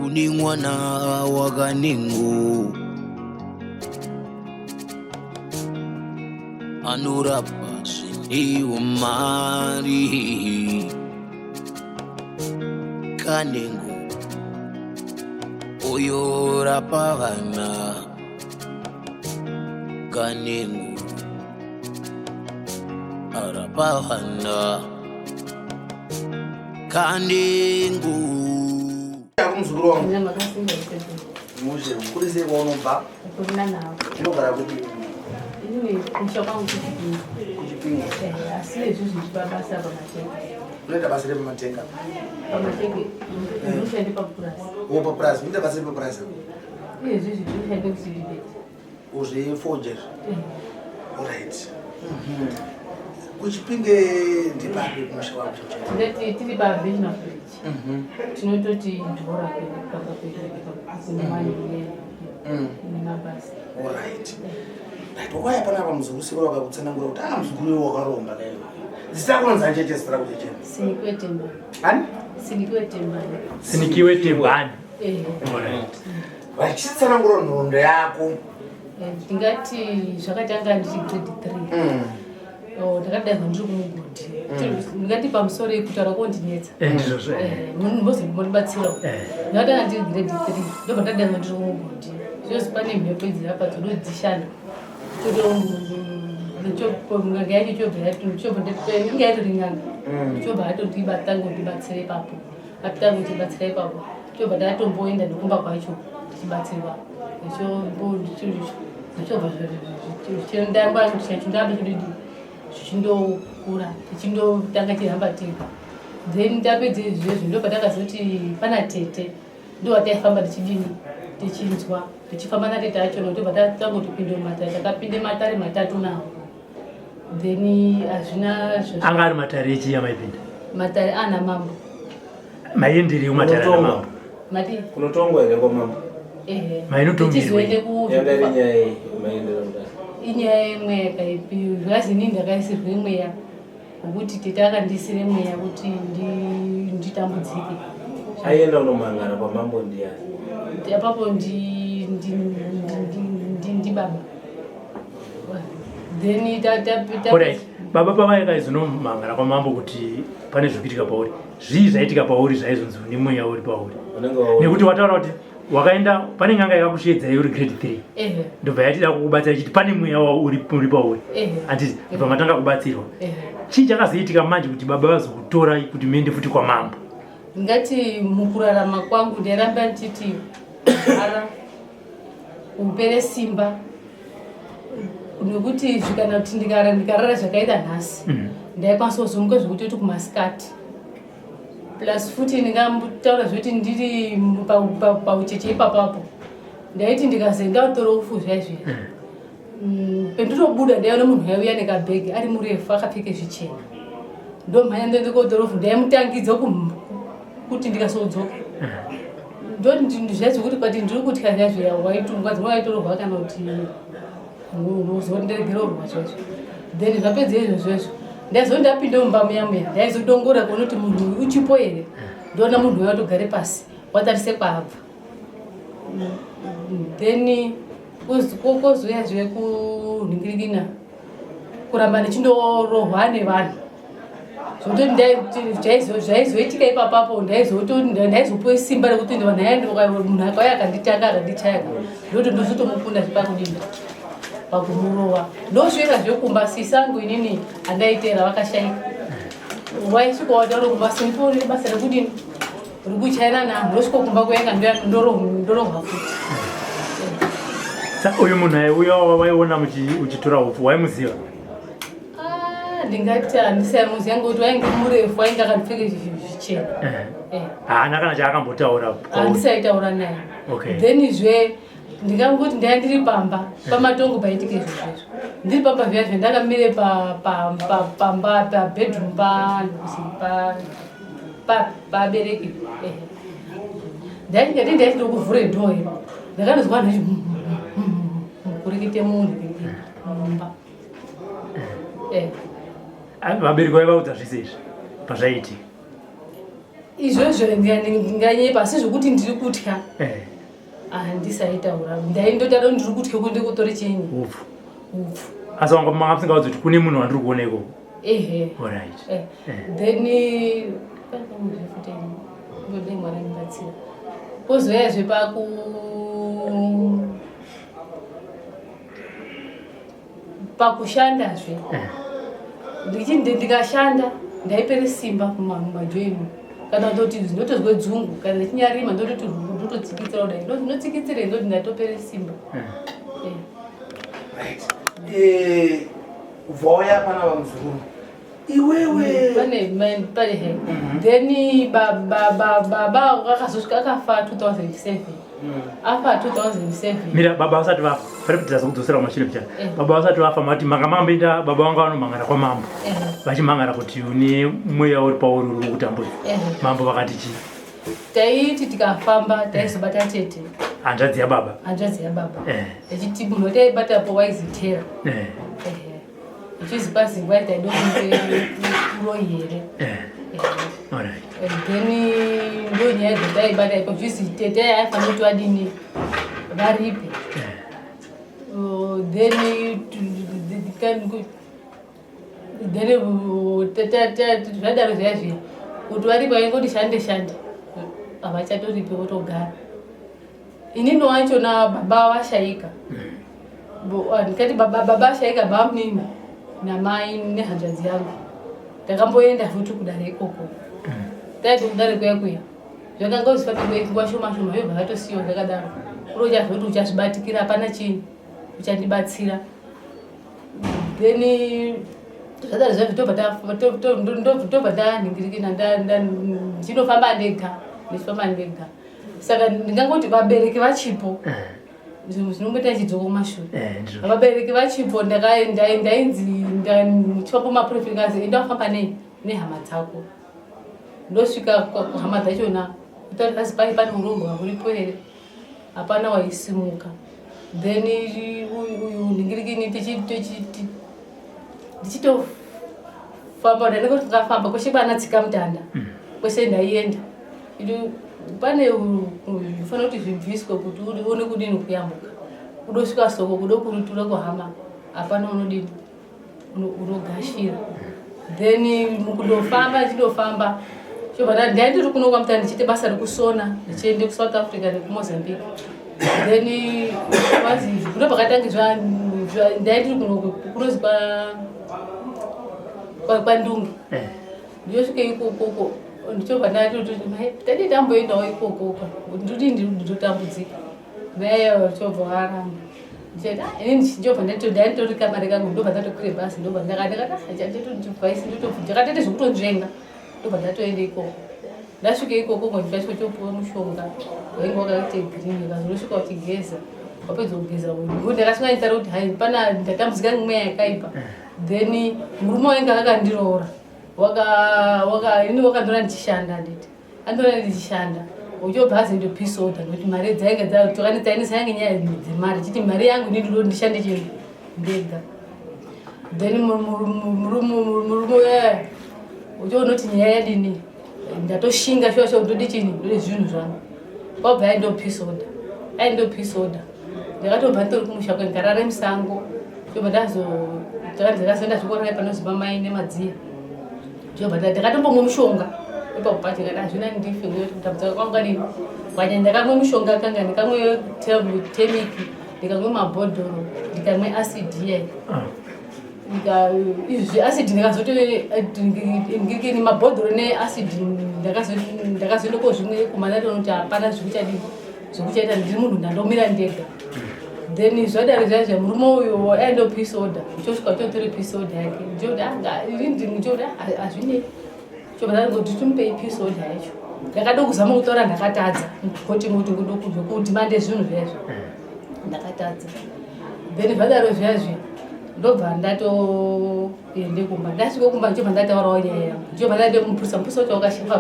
Kune mwana wakanengo anorapa zvine umari kanengo uyo rapa vana kanengo arapa vana kanengo. Muzukuru wangu. Mushe, kuri sei kwaunobva? Unogara kupi? Kumusha kwangu kuChipinge. KuChipinge. Eh, asi izvozvi ndiri pabasa paMatenga. Unoita basa repaMatenga? PaMatenga. Ndinoshanda papurazi. Wo papurazi, unoita basa repapurazi? Izvozvi ndinoshanda kuChilibeti. Uzvifoja izvi? Eh. Alright. Kuchipinge ndipapi kumusha wako? Ndati tiri pa Virgin Bridge. Tinototi ndora pedu pamba pedu kunemani nemabasa. Alright. Right, wakauya panapa muzukuru sekuru vakakutsanangura kuti ah muzukuru iwe wakaromba kaiwe. Zita rako rinonzi ani chete zita rako chete? Sinikiwe Tembani. Ani? Sinikiwe Tembani. Sinikiwe Tembani. Eh. Alright. Vachitsanangura nhoroondo yako. Ndingati zvakatanga ndiri grade 3. Oh, ndakadaidzwa ndiri kumugodhi. Ndingati pamusoro kutaura kondinetsa. Eh, ndizvozvo. Munondibatsira. Ndakatanga ndiri grade 3. Ndobva ndadaidzwa ndiri kumugodhi. Zvinozi pane mhepo idzi apa dzododzishanda. N'anga yacho chobva inge yatori n'anga. Chobva yatondibata ngondibatsira ipapo. Apita kundibatsira ipapo. Chobva ndatomboenda nekumba kwacho tichibatsirwa. Chobva ndamba ndamba chididi zvichindokura tichindotanga chihamba tega. Then tapedza izvezvo ndopatakazoti pana tete ndowataifamba tichidini tichinzwa tichifamba natete acho ndobva tangotopinda mumatare takapinda matare matatu nawo then hazvina anga ari matare echii amaipinda matare ana mambo maienderei kumatare ana mambo mati kunotongwa here kwamambo ehe Mainotongerwei? yanga iri nyaya iyi maiendera kudai inyaya yemweya kaipi zvazi inini ndakaisirwe mweya wekuti tete akandisire mweya kuti nditambudzike aienda kunomhangara kwamambo ndiyani apapo ndibaba then Alright. Baba pavaikaizonomhangara kwamambo kuti pane zvikuitika pauri zvii zvaitika pauri zvaizonzi une mweya uri pauri nekuti wataura kuti wakaenda pane n'anga yakakusheedzai uri grade 3 ndobva yatida kukubatsira ichiti pane mweya uri pauri handiti ndobva matanga kubatsirwa chii chakazoitika manje kuti baba vazokutorai kuti muende futi kwamambo ndingati mukurarama kwangu ndairamba ndichiti ara upere simba nekuti zvikana kuti ndikarara zvakaita nhasi ndaikwanisa kuzomuka zvekutoti kumasikati plus futi ndingambotaura zvekuti ndiri paucheche ipapapo ndaiti ndikazoenda kutora ufu zviya zviya pendinobuda ndaiona munhu aiuya nekabhegi ari murefu akapfeke zvichena ndomhanya ndoende kotora ufu ndaimutangidza kuti ndikasodzoka ndozviya zvekuti kwati ndiri kutya zviya zviya waitungwa dzimwe waitorwa kana kuti uzondiregererwa chaizvo then zvapedza izvozvo izvo ndaizoti ndapinda mumba muya muya ndaizodongora kuona kuti munhu uyu uchipo here ndoona munhu uya watogare pasi watarise kwaabva then kozouya zve kunhingirikina kuramba ndichindorohwa nevanhu zvototi zvaizoitika ipapapo ndaizopuwe simba rekuti munhu akauya akanditanga akandichaya ndoti ndozotomukunda zvepakudini pakumurova ndosvika zvekumba sisangu inini andaiteera vakashaika waisvika wataura kumba sinditori basa rekudini rikuchaina nanhu ndosvika kumba kuenga ndorohwa futi. Uyu munhu aiuya waiona uchitora hupfu waimuziva? Ndingati handisaimuziva ngekuti wainge murefu wainge akandipfeke zvichena. Haana kana chaakambotaura? Handisaitaura naye. Then zve ndingangoti ndaya ndiri pamba pamatongo paitika izvo zvezvo ndiri pamba zviya zve ndakamire pamba pabedroom pabereki ndaingati ndaiti ndokuvhure dhoo iro ndakanozwa vanhu kurekete munhu mumba. Vabereki vaivaudza zvese izvi pazvaiitika? Izvozvo ndinganyepa, asi zvekuti ndiri kutya eh. handisaitaura. Ndaindotaura ndiri kutya kuti ndikutore chinyi upfu. Upfu. Asi wanga manga musingaudzi kuti kune munhu wandiri kuona ikoko? Ehe. Alright. Eh. Then ndodai Mwari andibatsira. Pozouyazve paku pakushandazve ndichiti ndikashanda ndaipere simba mumajoini, kana kutoti ndotozwe dzungu, kana ndichinyarima ndototi ndototsikitsira kudai, ndotsikitsire, ndoti ndatopere simba. Right. Ubva wauya pana vamuzukuru iwewe? Pane pane he. Then baba akazosvika akafa 2007, afa 2007. Mira, baba vasati vafa, pari kuti tazokudzosera kumashure pichana. Baba vasati vafa, mati manga mamboenda, baba vanga vanomhangara kwamambo vachimhangara kuti une mweya uri pauri uri kukutambudza. Mambo vakati chii? Taiti tikafamba taizobata tete. Hanzvadzi yababa? Hanzvadzi yababa. Echiti munhu wataibatapo waizitera. Ehe, ichizi kwazi wai taida kuite uroyi here. Ehe. Alright. And then ndo nyaya dzataibata ipo, zvizi tete aifanira kuti vadini, varipe. Then then zvadaro zviya zviya kuti varipe, vaingoti shande shande, havachatoripi, votogara. Inini wachona baba vashaika. Ndikati baba vashaika, bamunini namai nehanzvadzi yangu takamboenda futi kudare ikoko. Taiti kudare kuya kuya zvakanga zvisati nguva shoma shoma, zvobva zvatosiyiwa zvakadaro. Uri uchazoti uchazvibatikira, hapana chinhu uchandibatsira. Then zvadaro zvazvo tobva ndanhingirikina, ndinofamba ndega, ndichifamba ndega. Saka ndingangoti vabereki vachipo, zvinhu zvinongoita chidzoko kumashure. Ndizvo. Vabereki vachipo, ndainzi ndichifamba maprofikazi, enda wafamba nei nehama dzako. Ndosvika kuhama dzachona, kutaura kasi pai pane urombo huripo here, hapana waisimuka. Then uyu nhingirikini ndichitofamba, ndanenge ndingafamba kweshe kwana tsika mutanda, kwese ndaienda. Pane zvifanira kuti zvibviswe kuti uone kudini kuyambuka, kudosvika soko, kudo kurutura kuhama, hapana unodini unogashira. Then mukundofamba, ndichindofamba, chobva ndai ndiri kuno kwaMutare ndichiite basa rekusona, ndichiende kuSouth Africa nekuMozambique. Then kwanzi kuno pakatange ndai ndiri kuno kunozi kwaNdungi. Ndiyosvike ikokoko, ndichobva ndatoti mai tadi tamboendawo ikokoko, ndoti ndinotambudzika. Mai chobva varamba. Ndichati, "Ah, inini ndichobva ndaitori kamari kangu, ndobva ndatokwire bhasi, ndobva ndakatoite zvekutonzvenga, ndobva ndatoenda ikoko. Ndasvika ikoko, ndikasvika chopuwa mushonga wainge wakaite green, kazorosvika uchigeza, wapedza kugeza, ngokuti ndakasvika nditaura kuti hai, pana ndatambudzika nemweya yakaipa. Then murume wainge akandiroora waka waka ini wakandora ndichishanda, handiti andora ndichishanda, uchobva azoenda peace order, nokuti mari dzainge takaita yange nyaya dzemari, chiti mari yangu ini ndinoda ndishande chinhu ndega. Then murume uyaya uchiona kuti nyaya yadini, ndatoshinga shuwa shuwa, ndodi chini, ndode zvinhu zvangu. Kwabva aendo peace order, aendo peace order, ndakatobva nditori kumusha kwe, ndikarara musango. Chobva ndazo ndakazoenda zvikorera panozi pamai nemadziya. Chobva ndakatombomwa mushonga ipapo pacho, ndikati hazvina, ndife, nekuti kutambudzika kwangu kadini kwanya. Ndakamwe mushonga kanga, ndikamwe temiki, ndikamwe mabhodhoro, ndikamwe acid iyayi. Izvi acid ndikazoti ngirikini mabhodhoro neacid, ndakazoenda kozvimwe kumana, kuti hapana zvikuchadini zvekuchaita, ndiri munhu ndandomira ndega. Then zvadaro zvaizva, murume uyu aenda peace order, uchosvika uchotore peace order yake, ndichoti ndichoti hazvinei, chobva kuti timupei peace order yacho. Ndakada kuzama kutaura, ndakatadza koti kuti kudhimande zvinhu zvaizvo, ndakatadza. Then zvadaro zviya, ndobva ndatoende kumba. Ndasvika kumba, ndichobva ndataurawo nyaya yangu, ndichobva ndaende kumupurisa. Mupurisa wacho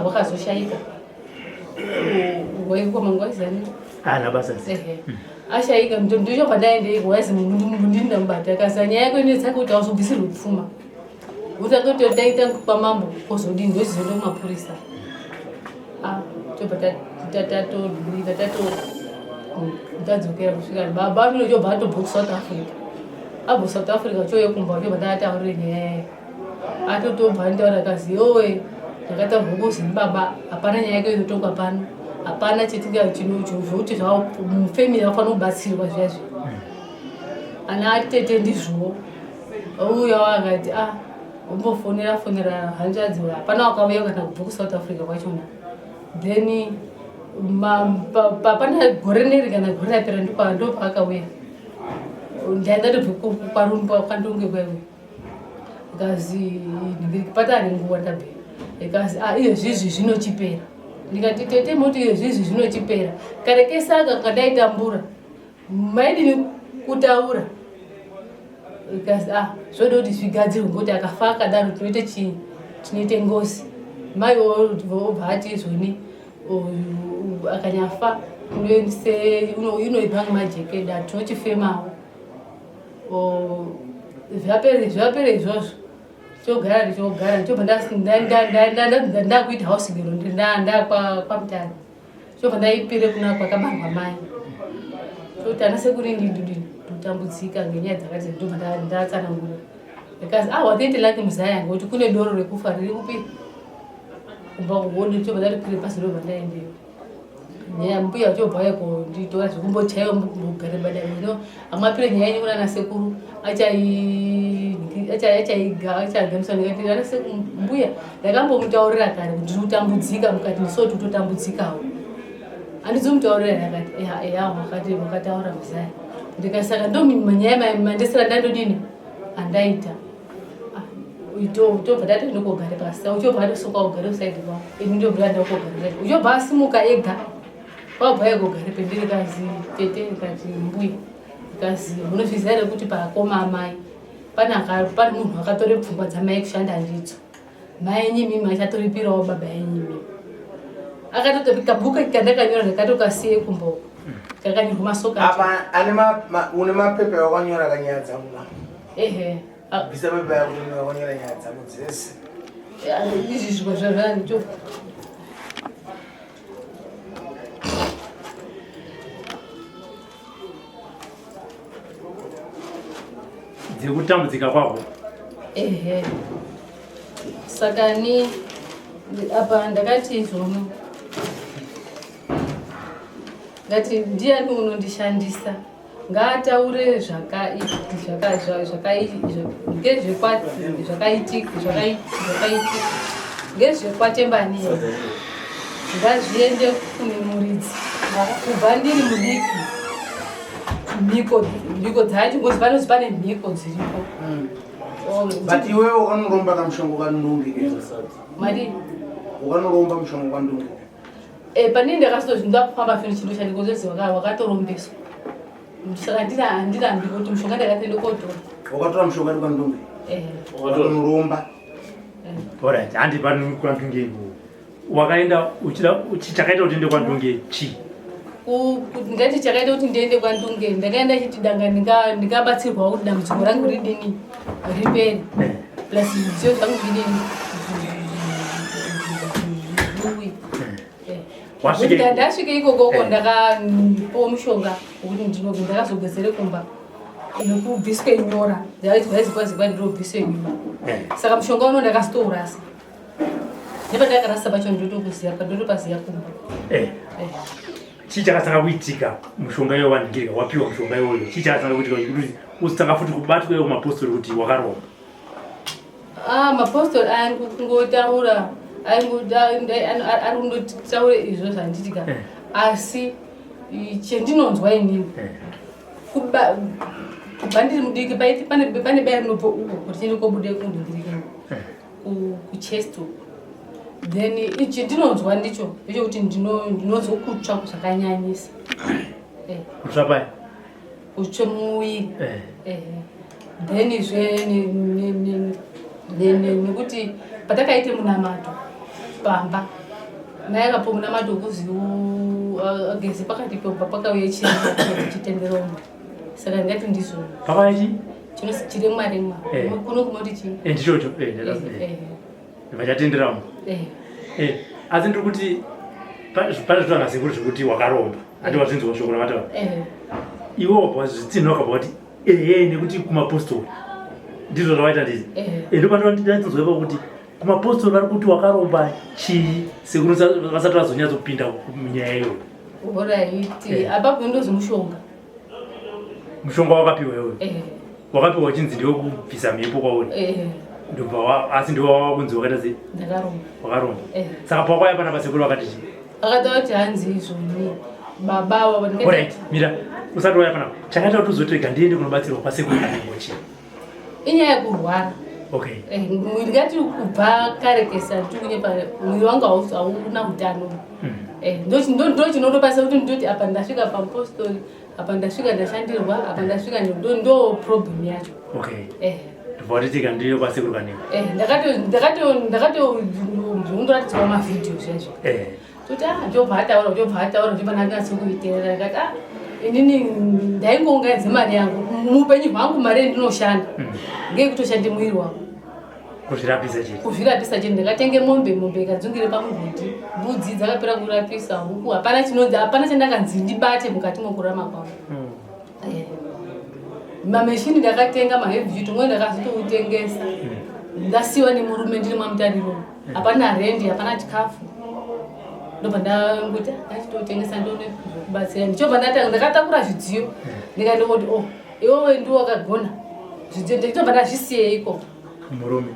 wakazoshayika waikomanguvaizani. Haana basa. Ehe, ashayika. Ndichobva ndaende waizi ndini ndamubata, akasa nyaya yako inetsaka kuti auzobvisirwe pfuma, utange kuti taita kwamambo kozodini, ndochizoenda kumapurisa. Tobva tatodhurika tato tadzokera kusvika baba mino chobva atobva kusouth Africa. Abva South Africa chouye kumba chobva ndataurire nyaya yayo. Atotobva anitaura kazi yowe ndakataurwa kuzi baba hapana nyaya yake inotongwa pano. Hapana chetinga chino zvokuti zvavo mufamily vafanira kubatsirwa zviya zviya. Ana tete ndizvowo. Uya akati ah umbofonera fonera hanzvadzi hapana wakauya kana kubva kusouth Africa kwachona. Then pane gore neri kana gore rapera ndopaakauya. Ndaindatobve kwarumba kwandunge kwaiwe. Ikazi patane nguva ndabve. Ikazi ah iyo zvizvi zvinochipera. Ndikati tete moti iyo zvizvi zvinochipera. Kare kese aka kandaitambura. Maidini kutaura. Ikazi ah zvoda kuti zvigadzirwe ngokuti akafa akadaro tinoite chii? Tinoite ngozi. Mai vobva ati izvoni akanyafa inoibva ngemajekeda tinochifemawo. Zvapere izvozvo chogara ndichogara ndichobva ndakuita house girl ndakwamutare chobva ndaipire kuna kwakabarwa mai choti ana sekuru ini ndodini ndotambudzika ngenyaya dzakati ndobva ndatsanangura because ah watoite laki muzaya ngokuti kune doro rekufa riri kupi kumba kuhoni chobva ndatikwire bhazi ndobva ndaendeyo nyaya mbuya chobva uya konditora zvekumbochaiwa mbogare badai ino amapire nyaya yenyu kunana sekuru achaigamisa ndikati ana sekuru mbuya ndakambomutaurira kare kuti ndiri kutambudzika mukati ndisoti kutotambudzikawo andizomutaurira akati eya eya wakati wakataura muzaya ndikasaka ndo manyaya mandesera ndandodini andaita tobva tati ndikogare pasi uchobva atosuka ugare usaidi kwako ini ndobva ndakogare uchobva asimuka ega wabva egogare pendiri kazi tete kati mbuya kazi munozviziva here kuti pakoma amai pane pane munhu akatore pfungwa dzamai kushanda ndidzo mai enyu imimi achatoripirawo baba enyu imimi akatotori kabhuku kandakanyora ndakatokasiye kumboko kakanyorwa masoka apa ane une mapepa awakanyora kanyaya dzangu ehe Bvisa baba yako wakanyora nyaya dzako dzese. Izvi zviko zvazvanjo. Dzekutambudzika kwako. Ehe. Saka ni apa ndakati izvoni. Ndati ndiani unondishandisa? Ngaataure ngezvekwatembani ngazviende kune muridzi kubva ndiri mudiki mhiko dzacho ngozi panozi pane mhiko dziripo but iwewe ukanoromba kamushongo kandunge mari ukanoromba mushongo kandunge Pane ndakazotozvinzwa kufamba fini chinhu chandikozoziva wakatorombeswa saka handirambi kuti mushonga ndakati ndikotora wakatora mushonga uri kwandunge wakatoromba Alright, handi pano kwandunge wakaenda uchida chakaita kuti ndiende kwandunge chii ndati chakaita kuti ndiende kwandunge ndakaenda chiti danga ndingabatsirwawo kuti dambudziko rangu ridini ripere plus zvidziyo zvangu zvidini zviuye ndasvike ikokoko ndakapiwa mushonga wekuti ndinoge ndakazogezere kumba nekubviswe nyora ndaizikwazikwa ndinobviswe nyora saka mushonga uno ndakazitourasa nepandakarasa pacho ndotokuziya ndotopaziya kumba Chii chakatanga kuitika mushonga iyoyo waningirika wapiwa mushonga iyoyo chii chakatanga kuitika kuti uzotanga futi kubatwa iwo mapostori kuti wakaromba? Ah, mapostori aingotaura ari kundotaura izvo zvanditika asi chendinonzwa inini kubva ndiri mudiki paiti pane baya rinobva uko kuti tiende kobude kundingirika kuchest uku then ichi ndinonzwa ndicho ndechekuti ndinonzwa kutsva zvakanyanyisa kutsva paya kutsva muviri then zve nekuti patakaite munamato pamba mai akapo munamato wekuzi ageze pakati pemba pakauya chitenderomba saka ndingati ndizvo pakauya chii chinosi chiremwa remwa kuno kunoti chii ndichocho vachatenderamo asi ndiri kuti Pane zvitanga sekuru zvekuti wakaromba. Handi wazvinzwa shoko ravataura. Iwe wabva wazvitsinha wakabva wati ehe nekuti kumapostori. Ndizvo zvavaita ndizvo. Ende panotinzwa ipapo kuti kumapostori vari kuti wakaromba chii sekuru vasati vazonyatsopinda munyaya iyoyo. Horaiti apapo ndozimushonga. Mushonga wakapiwa iwewe. Wakapiwa uchinzi ndewekubvisa mhepo kwauri. Ndobva asi ndiwe wava kunzi wakaita sei? Ndakaromba. Wakaromba. Saka pawakauya panapa sekuru vakati chii? Vakataura kuti hanzi izvoni baba ava. Alright, mira usati wauya panapa. Chakaita kuti uzoti rega ndiende kunobatsirwa kwasekuru Kanengo chii? Inyaya yekurwara. Okay. Ndingati kubva kare kese ndikunyepa mwiri wangu hauna utano. Ndo chinotopasa kuti ndoti apa ndasvika pamupostori apa ndasvika ndashandirwa apa ndasvika ndo problem yacho. Okay. Ndobva watitika ndiyo kwasekuru Kanengo. Ndakatozvondoratidzwa mavhidhiyo zvaizvo. Toti ah ndobva ataura ndobva ataura ndobva ndanyatso kuiteerera ndikati ah inini ndaingounganidza mari yangu muupenyu hwangu mari yandinoshanda ngeyekutoshande mwiri wangu. Kuzvirapisa chete. Kuzvirapisa chete ndakatenge mombe mombe ikadzungire pamugodhi mbudzi dzakapera kurapisa huku hapana chinonzi hapana chandakanzi ndibate mukati mokurarama kwangu. Mameshini ndakatenga maheavy duty umwe ndakazotoutengesa ndasiwa nemurume ndiri mamutariro hapana rendi hapana chikafu ndobva ndangoti ndachitotengesa ndione zvekubatsira ndichobva ndatanga ndakatakura zvidziyo ndikandongoti oh iwewe ndiwe wakagona zvidziyo ndichobva ndazvisiye ikoko murume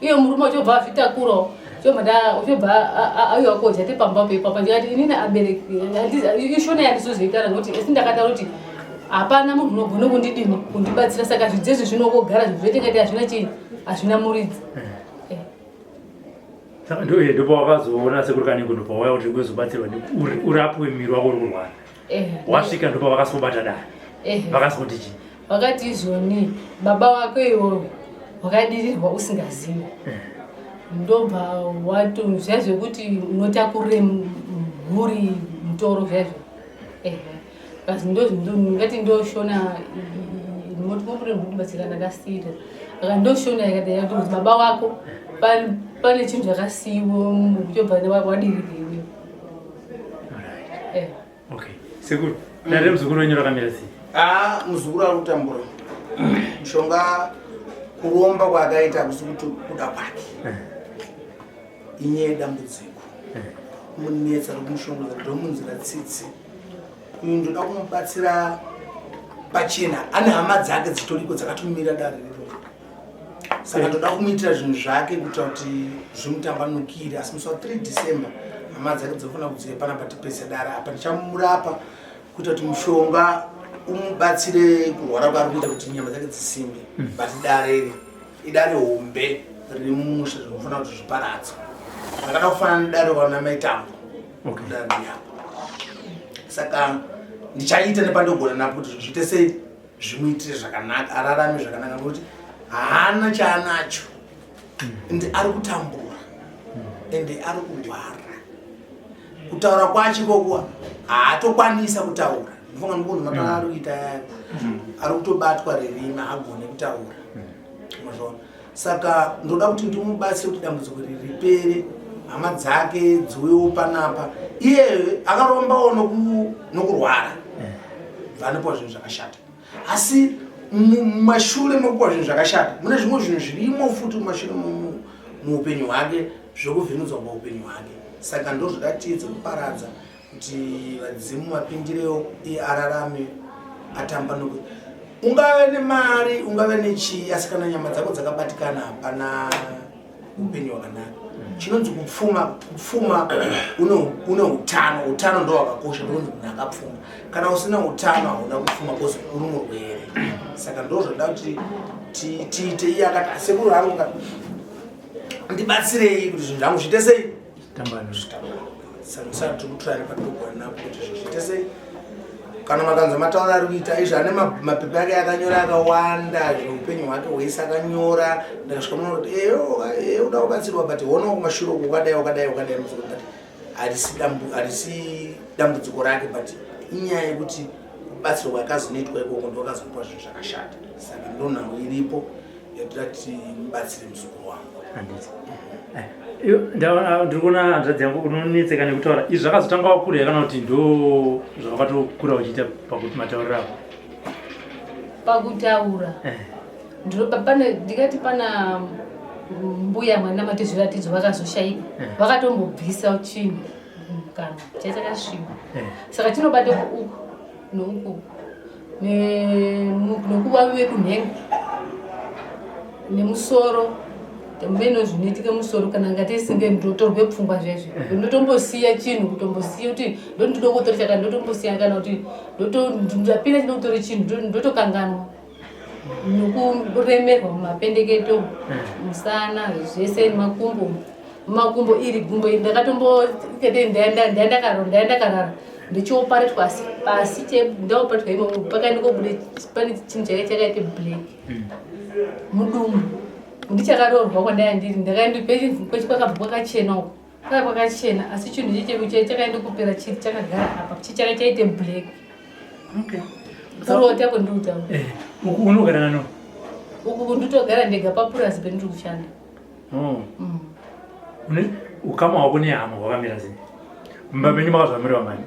iye murume uchobva azvitakurawo chobva uchobva aiwa koja tepamba pepapa ndikati inini abereki ishona yandizozoitara nokuti esi ndakataura kuti hapana munhu unogona kundidini kundibatsira saka zvidziyo izvi zvinongogara zvinhu zvetingati hazvina chii hazvina muridzi. Saka ndopawakazoona sekuru Kanengo ndopawauya kuti uzobatsirwa urapwe muviri wako uri kurwara. Wasvika ndopavakasobata dare. Vakazoti chii? Vakati izvoni baba wako iwowe wakadirirwa usingazivi. Ndobva wato zviya zvekuti unotakure mhuri mutoro zvaizvo. Kasi ngati ndoshona moti mutibatsira ndakasiira. Aka ndoshona yakati kuti baba wako pane chinhu chakasiiwa chobva wadirirwa iwewe. Okay. Sekuru, dare muzukuru wenyu rakamira sei? Ah, muzukuru ari kutambura. Mushonga kuromba kwaakaita hakusi kuti kuda kwake. Inyaya yedambudziko. Munetsa rokumushongedza ndomunzira tsitsi. Uyu ndoda kumubatsira pachena. Ane hama dzake dzitoriko dzakatomira dare riro. Saka ndoda kumuitira zvinhu zvake kuitira kuti zvimutambanukire. Asi musi wa 3 December hama dzake dzofanira kudziya panapa tipese dare apa ndichamurapa kuita kuti mushonga umubatsire kurwara kwaari kuita kuti nyama dzake dzisimbe. But dare iri idare hombe riri mumusha zvinofanira kuti zviparadzwe. Rakada kufanana nedare vana maitambo. Dare riri apa. Saka ndichaita nepandogona napo kuti zvinhu zviite sei zvimuitire zvakanaka ararame zvakanaka nekuti haana chaanacho and ari kutambura and ari kurwara kutaura kwacho ikoko haatokwanisa kutaura ndifunga ndikuti mataura ari kuita aya ari kutobatwa rerima agone kutaura mazvaona saka ndoda kuti ndimubatsire kuti dambudziko iri ripere hama dzake dziuyewo panapa iye akarombawo nokurwara vanopiwa zvinhu zvakashata asi mumashure mekupiwa zvinhu zvakashata mune zvimwe zvinhu zvirimo futi mumashure muupenyu hwake zvekuvhinudzwa paupenyu hwake saka ndozvoda tiedze kuparadza kuti vadzimu vapindirewo iye ararame atambanuke ungave nemari ungave nechii asi kana nyama dzako dzakabatikana hapana upenyu hwakanaka chinonzi kupfuma kupfuma une utano utano ndo hwakakosha ndonzi munhu akapfuma kana usina utano hauna kupfuma bcause uri murwere saka ndo zvoda kuti tiite iye akati asekuru hangu ndibatsirei kuti zvinhu zvangu zviite sei saka tiri kutraya nepatinogona napo kuti zvinhu zviite sei kana makanzwa mataura ari kuita izvi ane mapepa ake akanyora akawanda zveupenyu hwake hwese akanyora ndakasvika muno kuti eyo uda kubatsirwa but honawo kumashure uku wakadai wakadai wakadai but harisi dambudziko rake but inyaya yekuti kubatsirwa kwakazonoitwa ikoko ndokazopiwa zvinhu zvakashata saka ndonhau iripo yatoda kuti mubatsire muzukuru wangu. Handiti. Ndiri kuona hanzvadzi yangu unonetseka nekutaura izvi. Zvakazotanga wakura here kana kuti ndo zvawakatokura uchiita pakuti matauriro ako? Pakutaura pane, ndingati pana mbuya mwana mati zviratidzo vakazoshaika, vakatombobvisa chinhu mukanwa chachakasviba. Saka chinobata uku nouku nokuvavive kunhengo nemusoro mene zvinoitika musoro kana ngatisinge ndotorwe pfungwa zvezve, ndotombosiya chinhu, kutombosiya kuti ndondoda kutora chakati, ndotombosiya, kana kuti ndapinda chida kutora chinhu, ndotokanganwa, nokuremerwa mumapendeketo, musana, zvese nemakumbo. Makumbo iri gumbo iri ndakatombo ndaendakarara ndichioparetwa, asi pasi ndaoparetwa imomo pakaenda kobuda pane chinhu chaka chakaite black mudumbu. Ndichakaroorwa kwandaya ndiri, ndakaenda kwakabva kwakachena uko, kwaka kwakachena, asi chinhu chiche chakaenda kupera chiri chakagara apa chichaka chaite black. Kurota kwendikutaura. Uku unogara nano? Uku nditogara ndega papurasi pendiri kushanda. Oh. Une ukama hwako nehama hwakamira sei? Mumba menyu makazva muri vangani?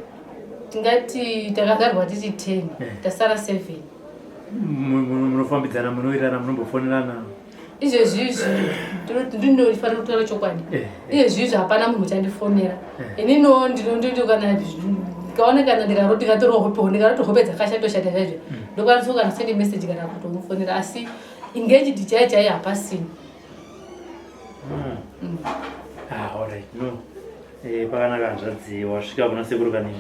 Tingati takagarwa tiri 10, tasara 7. Munofambidzana, munowirirana, munombofonerana? Izvezvizvi ndinofanira kutaura chokwadi. Izvezvizvi hapana munhu uchandifonera. Ininiwo ndinondoti kana ndikaona, kana ndikatorwa hope, ndikarota hope dzakashatoshata chaizvo, ndokwanisa kana send message kana kutomufonera, asi engaged chaiyo chaiyo hapasina. Ah, alright, no. Pakanaka hanzvadzi, wasvika kuna Sekuru Kanini.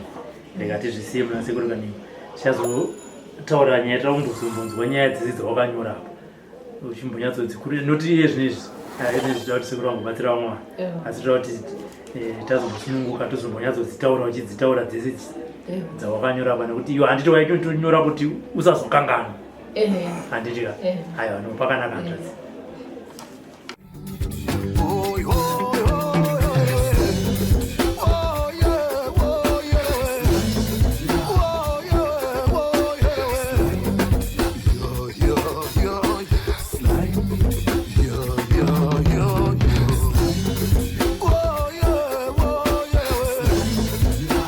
Rega tizvisiye muna Sekuru Kanini. Tichazotaura nyaya, toda kumbozombonzwa nyaya dzese dzawakanyora apa. Uchimbonyatsodzikuru noti iye zvinezvi. Ah, izvezvi toda kuti sekuru vangobatsira vamwe vanhu. Asi toda kuti tazombosununguka tozombonyatsodzitaura, uchidzitaura dzese dzawakanyora apa, nekuti iwe handiti waitonyora kuti usazokanganwa? Ehe. Handiti ka? Eh. Aiwa, no, pakanaka hanzvadzi. Oh, oh, oh, oh, yeah, oh, yeah. Oh, yeah, oh, yeah. Yeah, yeah, yeah. Yeah, yeah, yeah, yeah. Oh, yeah, oh, yeah.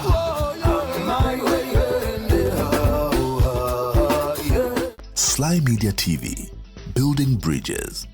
Oh, yeah. My way, yeah, oh, yeah. Sly Media TV, building bridges.